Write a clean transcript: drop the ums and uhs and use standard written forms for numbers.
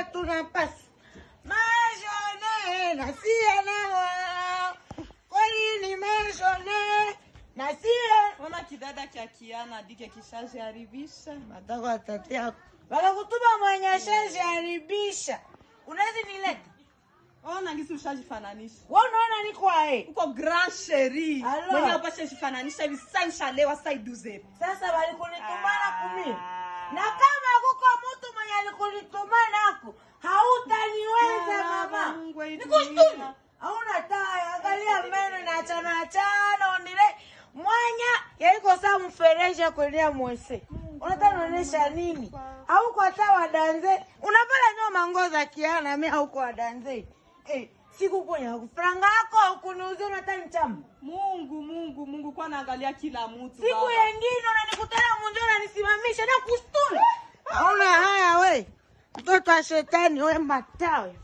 Tunapasa mashone na sie nawa kweli ni mashone na sie. Ona kidada kya kiana dike kishajiharibisha. Matako ya tate yako wakakutuma mwenye shajiharibisha, unaweza nileta. Ona ngisi ushajifananisha. Wewe unaona niko ae? Uko grand chéri. Alors. Mwenye apashe jifananisha hivi sasa nishalewa sasa iduze. Sasa walikunitumana kumi na kama kuko mtu mwenye alikunitumana ako hautaniweza. Ya Mama, Mungu wa hii nikushtume. dunia. Hauna taya, angalia meno na achana achana onile mwanya yaiko saa mfereji ya kuendea mwese. Unataka nionyesha nini? Hauko hata wadanze, unapala nyo mango za kiana mi hauko wadanze. Eh, siku kwenye franga yako haukuniuzia, unataka nichamba. Mungu, Mungu, Mungu kwa naangalia kila mtu. Siku Baba. yengine unanikutana munjo unanisimamisha na kushtula. Hauna haya we. Mtoto wa shetani we matawe.